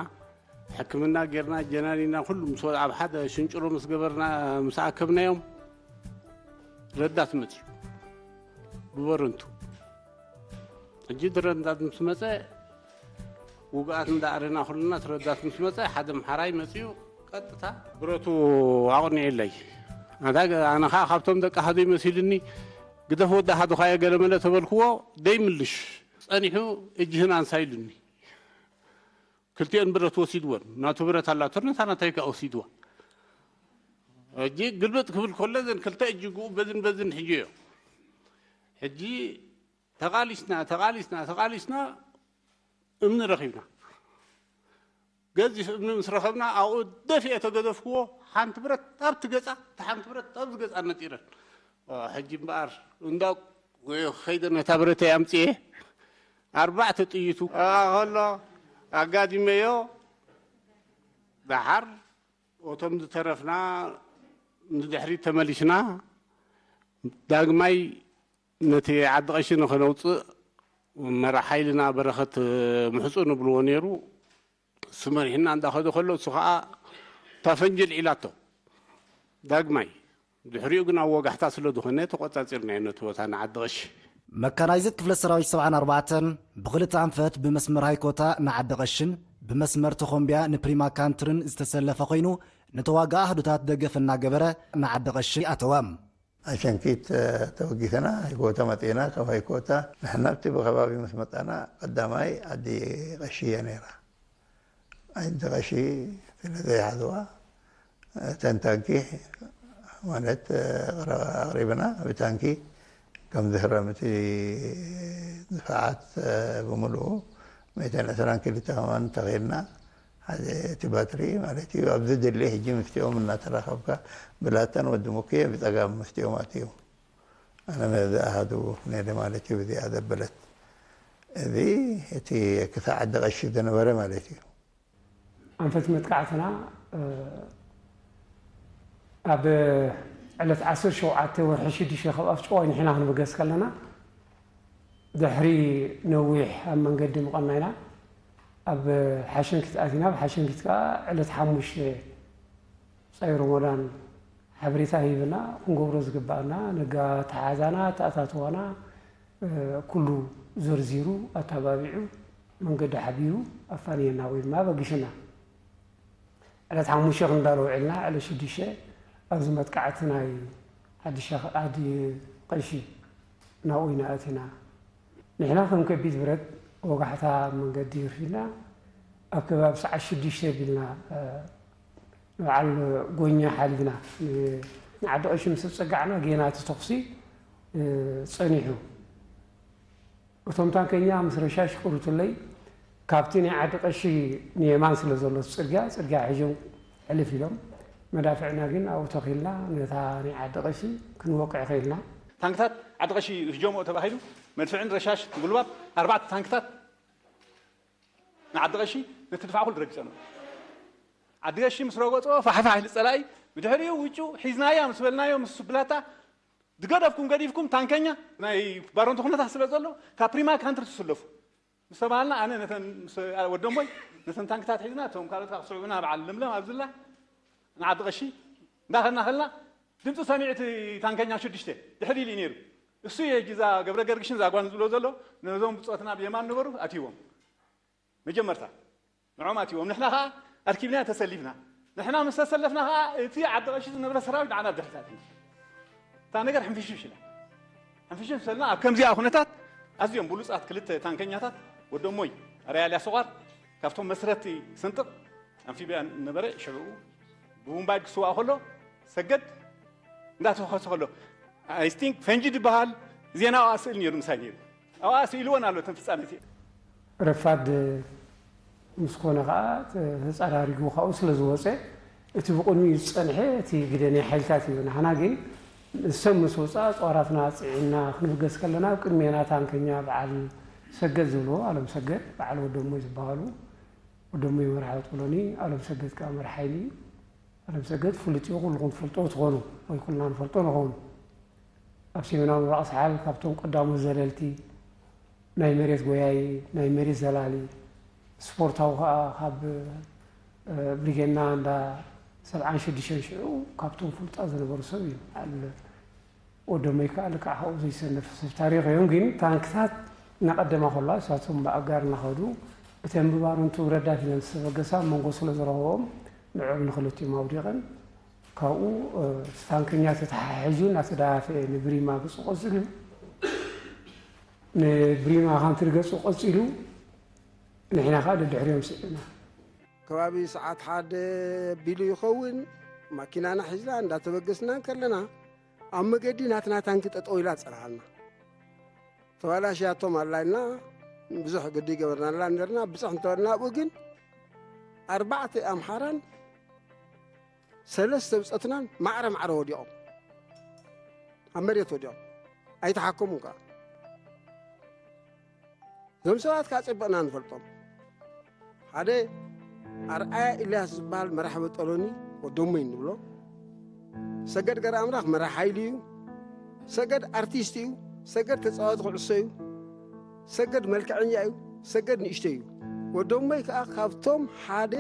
ሕክምና ጌርና ጀናኒና ኩሉ ምስ ወ- ኣብ ሓደ ሽንጭሮ ምስ ገበርና ምስ ኣከብናዮም ረዳት መፅዩ ብበረንቱ። ሕጂ እቲ ረዳት ምስ መፀ ውግኣት እንዳኣረና ኩልና እቲ ረዳት ምስ መፀ ሓደ ምሓራይ መፅዩ ቀጥታ ብረቱ ኣቕኒዕለይ። ኣታ ገ- ኣነ ከዓ ካብቶም ደቂ ሃዱይ መሲሉኒ ግደፍ ወዲ ሃዱኻዮ ገለመለ ተበልክዎ ደይምልሽ ጸኒሑ እጅህን ኣንሳ ኢሉኒ። ክልቲኦን ብረት ወሲድወን። ናቱ ብረት ኣላቶ ነታ ናታይ ከዓ ወሲድዋ። ሕጂ ግልብጥ ክብል ከሎ እዘን ክልተ እጅግኡ በዝን በዝን ሒጀዮ። ሕጂ ተቓሊስና ተቓሊስና ተቓሊስና እምኒ ረኺብና። ገዚፍ እምኒ ምስ ረኸብና ኣብኡ ደፊኤ ተገደፍክዎ። ሓንቲ ብረት ኣብቲ ገጻ እታ ሓንቲ ብረት ኣብዚ ገጻ ነጢረን። ሕጂ እምበኣር እንዳ ከይደ ነታ ብረተይ ኣምጽኤ ኣርባዕተ ጥይቱ ከሎ ኣጋዲመዮ። ደሓር እቶም ዝተረፍና ንድሕሪት ተመሊስና ዳግማይ ነቲ ዓዲ ቀሺ ንኸነውፅእ መራሕ ሓይልና በረኸት ምሕፁ ንብልዎ ነይሩ። እሱ መሪሕና እንዳኸደ ከሎ እሱ ከዓ እታ ፈንጂ ልዒላቶ ዳግማይ። ድሕሪኡ ግን ኣብ ወጋሕታ ስለ ዝኾነ ተቆፃፂርናዮ ነቲ ቦታ ንዓዲ ቀሺ። መካናይዝድ ክፍለ ሰራዊት ሰብዓን ኣርባዕተን ብኽልተ ኣንፈት ብመስመር ሃይኮታ ንዓዲ ቀሽን ብመስመር ተኾምቢያ ንፕሪማ ካንትርን ዝተሰለፈ ኮይኑ ንተዋጋእ ኣህዱታት ደገፍ እናገበረ ንዓዲ ቀሺ ኣተወ። ኣሸንኪት ተወጊሰና ሃይኮታ መጤና ካብ ሃይኮታ ንሕና ኣብቲ ብከባቢ ምስ መጣና ቀዳማይ ዓዲ ቀሺ እያ ነይራ። ዓዲ ቀሺ ስለ ዘይሓዝዋ እተን ታንኪ ማለት ኣቕሪብና ብታንኪ ከም ዝህረም እቲ ድፋዓት ብምሉኡ ሚእትን ዕስራን ክልተ ከማን ተኺልና። ሓደ እቲ ባትሪ ማለት እዩ ኣብዚ ድሌ ሕጂ ምስቲኦም እናተራኸብካ ብላተን ወዲ ሙክየ ብፀጋም ምስቲኦም ኣትዩ ኣነ መዚ ኣሃዱ ነደ ማለት እዩ ብዚኣ ዘበለት እዚ እቲ ክሳዕ ዓዲ ቀሺ ዝነበረ ማለት እዩ። ኣንፈት መጥቃዕትና ኣብ ዕለት ዓሰርተ ሸውዓተ ወርሒ ሽዱሽተ ካብ ኣፍጨዋይ ንሕና ክንብገስ ከለና ድሕሪ ነዊሕ ኣብ መንገዲ ምቐናይና ኣብ ሓሸንኪት ኣቲና ኣብ ሓሸንኪት ከዓ ዕለት ሓሙሽተ ፀይ ሮሞዳን ሓበሬታ ሂብና ክንገብሮ ዝግባኣና ነጋ ተሓዛና ተኣታትዋና ኩሉ ዘርዚሩ ኣተባቢዑ መንገዲ ሓቢሩ ኣፋንየና ወይ ድማ በጊሽና ዕለት ሓሙሽተ ክንዳሎ ውዕልና ዕለት ሽዱሽተ ኣብዚ መጥቃዕቲ ናይ ዓዲ ሸኽ ዓዲ ቀሺ ናብኡ ኢና ኣቲና ንሕና ከም ከቢድ ብረት ወጋሕታ መንገዲ ይርፊና ኣብ ከባቢ ሰዓት ሽዱሽተ ቢልና ንበዓል ጎኛ ሓሊፍና ንዓዲ ቀሺ ምስ ጸጋዕና ጌና እቲ ተኹሲ ጸኒሑ እቶም ታንከኛ ምስ ረሻሽ ቅሩትለይ ካብቲ ናይ ዓዲ ቀሺ ንየማን ስለ ዘሎ ጽርግያ ጽርግያ ሒዞም ሕልፍ ኢሎም መዳፍዕና ግን ኣብኡ ተኺልና ነታ ናይ ዓዲ ቀሺ ክንወቅዕ ኸኢልና። ታንክታት ዓዲ ቀሺ ህጀምኦ ተባሂሉ መድፍዕን ረሻሽ ጉልባብ ኣርባዕተ ታንክታት ንዓዲ ቀሺ ነቲ ድፋዕ ኩሉ ረጊጸንኦ። ዓዲ ቀሺ ምስ ረገጽኦ ፋሕፋሕ ኢሉ ጸላኢ ብድሕሪኡ ውጩ ሒዝናያ ምስ በልናዮ ምስ ብላታ ዝገደፍኩም ገዲፍኩም ታንከኛ ናይ ባረንቱ ኩነታት ስለ ዘሎ ካብ ፕሪማ ካንትሪ ትስለፉ ምስ ተባሃልና ኣነ ነተን ምስ ወደሞይ ነተን ታንክታት ሒዝና እቶም ካልኦት ካብ ስዑብና በዓል ለምለም ኣብዝላ ንዓዲ ቀሺ እንዳኸድና ከልና ድምፂ ሰሚዑ እቲ ታንከኛ ሽዱሽተ ድሕሪ ኢሉ እዩ ነይሩ እሱ እየ እዛ ገብረ ገርግሽን እዛ ጓል ዝብሎ ዘሎ ነዞም ብፆትና ብየማን ነበሩ ኣትይዎም መጀመርታ ንዖም ኣትይዎም ንሕና ከዓ ኣርኪብና ተሰሊፍና ንሕና ምስ ተሰለፍና ከዓ እቲ ዓዲ ቀሺ ዝነበረ ሰራዊት ንዓና ብድሕሪታት እዩ እታ ነገር ሕንፍሽፍሽ ኢላ ሕንፍሽፍ ሰልና ኣብ ከምዚኣ ኩነታት ኣዝዮም ብሉፃት ክልተ ታንከኛታት ወደሞይ ኣርያ ልያ ሰቋር ካብቶም መስረቲ ስንጥቕ ኣምፊብያ ነበረ ሽዑ ብቡምባይ ክስዋእ ከሎ ሰገድ እንዳተኸሰ ከሎ I think ፈንጂ ዝበሃል ዜና ኣብኣ ስእል ነይሩ ምሳይ ነይሩ ኣብኣ ስኢልወን ኣሎ እተን ፍፃመት ረፋድ ምስ ኮነ ከዓ ተፀራሪጉ ካብኡ ስለ ዝወፀ እቲ ብቅድሚኡ ዝፀንሐ እቲ ግደ ናይ ሓይልታት እዩ ንሕና ግን ንሶም ምስ ወፃ ፃዋራትና ፅዒና ክንብገስ ከለና ኣብ ቅድሜና ታንከኛ በዓል ሰገድ ዝብልዎ ኣለም ሰገድ በዓል ወደሞ ዝበሃሉ ወደሞ መራሕ ጥሎኒ ኣለም ሰገድ ከዓ መራሕ ሓይሊ እዩ ኣለም ሰገድ ፍሉጥ እዩ ኩልኩም ትፈልጦ ትኾኑ ወይ ኩልና ንፈልጦ ንኸውን ኣብ ሰሜናዊ ምብራቕ ሰሓል ካብቶም ቀዳሞት ዘለልቲ ናይ መሬት ጎያዪ፣ ናይ መሬት ዘላሊ፣ ስፖርታዊ ከዓ ካብ ብሪጌና እንዳ ሰብዓን ሽዱሽተን ሽዑ ካብቶም ፍሉጣት ዝነበሩ ሰብ እዩ። በዓል ወደመይ ከዓ ልክዕ ካብኡ ዘይሰነፍ ሰብ ታሪኽ እዮም። ግን ታንክታት እናቐደማ ከለዋ እሳቶም ብኣጋር እናኸዱ እተን ብባርንቱ ረዳት ኢለን ዝተበገሳ ኣብ መንጎ ስለ ዝረኸቦም ንዕኦም ንክልቲኦም ኣውዲቐን ካብኡ እቲ ታንከኛ ተተሓሒዙ እናተደፋፈአ ንብሪማ ገፁ ቀፂሉ ንብሪማ ካንትሪ ገፁ ቀፂሉ ንሕና ከዓ ደድሕሪኦም ስዒብና። ከባቢ ሰዓት ሓደ ቢሉ ይኸውን ማኪናና ሒዝና እንዳተበገስና ከለና ኣብ መገዲ ናትና ታንኪ ጠጠው ኢላ ትፀንሓና። ተባላሽያቶም ኣላ ኢልና ብዙሕ ግዲ ገበርናላ ነርና ብፅሕ እንተበልና ኣብኡ ግን ኣርባዕተ ኣምሓራን ሰለስተ ብፀትናን ማዕረ ማዕረ ወዲቖም ኣብ መሬት ወዲቖም ኣይተሓከሙን ከዓ እዞም ሰባት ከዓ ፀቢቕና ንፈልጦም ሓደ ኣርኣያ ኢልያስ ዝበሃል መራሕ በጠሎኒ ወዶሞ እዩ ንብሎ ሰገድ ገረ ኣምላኽ መራሕ ሓይሊ እዩ ሰገድ ኣርቲስት እዩ ሰገድ ተፃዋቲ ኩዕሶ እዩ ሰገድ መልክዐኛ እዩ ሰገድ ንእሽቶ እዩ ወዶሞይ ከዓ ካብቶም ሓደ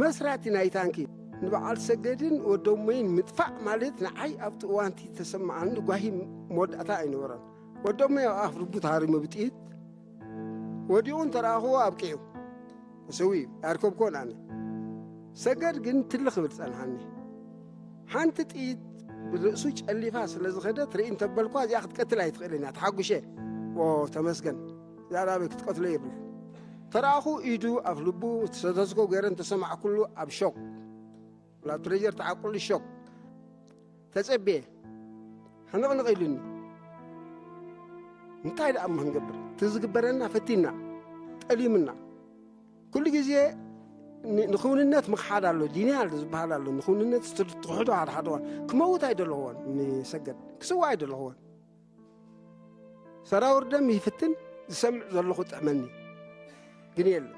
መስራቲ ናይ ታንኪ ንበዓል ሰገድን ወዶሞይን ምጥፋእ ማለት ንዓይ ኣብቲ እዋንቲ ተሰማዓኒ ጓሂ መወዳእታ ኣይነበረን ወዶሞይ ኣብ ኣፍ ልቡ ተሃሪሙ ብጥይት ወዲቑ እንተረኣኽዎ ኣብቂዑ ተሰዊኡ ኣይርከብክዎን ኣነ ሰገድ ግን ትልኽ ክብል ጸንሓኒ ሓንቲ ጥይት ብርእሱ ጨሊፋ ስለ ዝኸደት ርኢ እንተበልኳ እዚኣ ክትቀትል ኣይትኽእልን እያ ተሓጉሸ ኦ ተመስገን እዚኣ ናበይ ክትቀትሎ የብሉ ተረኣኹ ኢዱ ኣፍ ልቡ ዝተሰተዝኮ ገይረ እንተሰማዕኩሉ ኣብ ሾክ ብላብ ትሬጀር ተዓቁሉ ሾክ ተጸብየ ሕንቕንቕ ኢሉኒ። እንታይ ደኣ እሞ ክንገብር? እቲ ዝግበረና ፈቲና፣ ጠሊምና። ኩሉ ግዜ ን-፣ ንክውንነት ምኽሓድ ኣሎ፣ ዲንያል ዝበሃል ኣሎ። ንክውንነት ትኽሕዶ ሓደ ሓደ እዋን። ክመውት ኣይደለኹዎን፣ ንሰገድ ክስዋ ኣይደለኹዎን። ሰራውር ደም ይፍትን ዝሰምዕ ዘለኹ ጥዕመኒ። ግን የለን።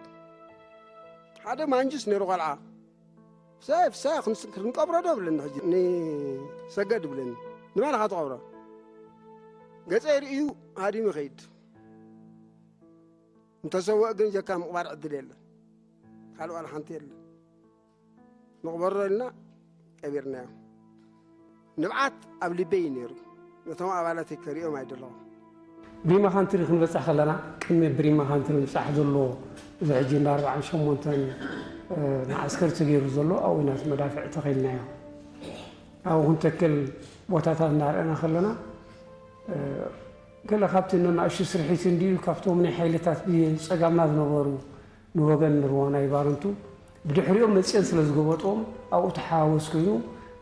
ሓደ ማንጁስ ነይሩ ቆልዓ። ፍሳይ፣ ፍሳይ፣ ክንስ-፣ ክንቀብሮ ዶ ብለኒ ሕጂ። ንሰገድ ብለኒ። ንመን ኢኻ ትቐብሮ? ገጸይ ርእዩ ሃዲሙ ይኸይድ። እንተሰወእ ግን ጀካ ምቕባር ዕድል የለን። ካልእ ዋላ ሓንቲ የለን። ንቕበሮ ኢልና ቀቢርናዮ። ንብዓት ኣብ ልበይ እዩ ነይሩ። ነቶም ኣባላተይ ከርእዮም ኣይደለኹ። ብሪማ ካንትሪ ክንበጽሕ ከለና፣ ቅድሚ ብሪማ ካንትሪ ምብጻሕ ዘሎ፣ እዚ ሕጂ እንዳ ኣርባዓን ሸሞንተን፣ እ፣ መዓስከር ተገይሩ ዘሎ፣ ኣብኡ ኢና እቲ መዳፍዕ ተኸልናዮ። ኣብኡ ክንተክል ቦታታት እንዳርኣና ከለና፣ እ፣ ገለ ካብቲ ነናእሽቱ ስርሒት እንድዩ፣ ካብቶም ናይ ሓይልታት ብጸጋምና ዝነበሩ ንወገን ንርዋ ናይ ባረንቱ ብድሕሪኦም መጽየን ስለ ዝገበጥዎም ኣብኡ ተሓዋወስ ኮይኑ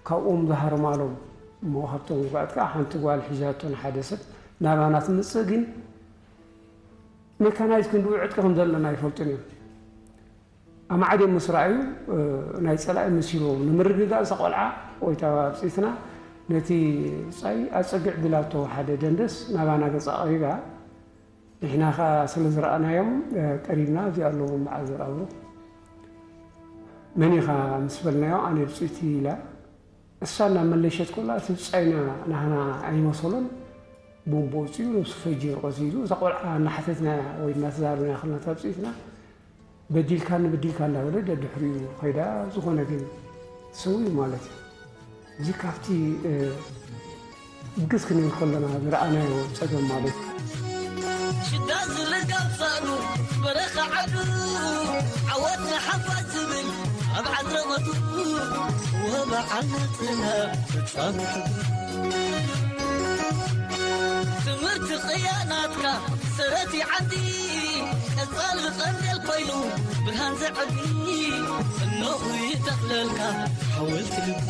ካብኦም ዝሃርማሎም። እሞ ካብቶም ውጉኣት ከኣ ሓንቲ ጓል ሒዛቶ ንሓደ ሰብ ናባና ትመጽእ፣ ግን ሜካናይዝ ክንድኡ ዕጥቂ ከም ዘለና ኣይፈልጡን እዮም። ኣማዕድዮም ምስ ረኣዩ፣ እ፣ ናይ ጸላኢ መሲልዎም ንምርግጋእ እዛ ቆልዓ ወይ እታ ብጽኢትና ነቲ ብጻይ ኣጸግዕ ቢላቶ ሓደ ደንደስ ናባና ገጻ ቀሪባ። ንሕና ኸኣ ስለ ዝረኣናዮም፣ እ፣ ቀሪብና፣ እዚኣ ኣለዎም በዓል ዘርኣብሩኽ። መን ኢኻ ምስ በልናዮ፣ ኣነ ብጽይቲ ኢላ። እሳ እናመለሸት ከላ፣ እቲ ብጻይና ናህና ኣይመሰሎን። ቦምብ ወጺኡ፣ ነብሱ ፈጂሩ ቀሲሉ። እዛ ቆልዓ እናሓተትናያ ወይ እናተዛረብናያ ከለና፣ እታ ብጽይትና፣ "በዲልካኒ፣ በዲልካ" እንዳበለ ደድሕሪኡ ኸይዳ፣ ዝኾነ ግን ሰው እዩ ማለት እዩ። እዚ ካብቲ፣ እ፣ ብግስ ክንብል ከለና ዝረኣናዮ ጸገም ማለት እዩ። ሽዳ ዝልጋብ ሳእኑ በረኻ ዓዱ፣ ዓወት ንሓፋሽ ዝብል ኣብ ዓድረመቱ፣ ወበዓል ናጽና ፍጻሜ ሕዱ። ትምህርቲ ቅያ ናትካ ሰረት ይዓዲ፣ ቀጻሊ ቀንዴል ኮይኑ ብርሃን ዘዕቢ፣ እነኹ ይተኽለልካ ሓወልቲ ልቢ።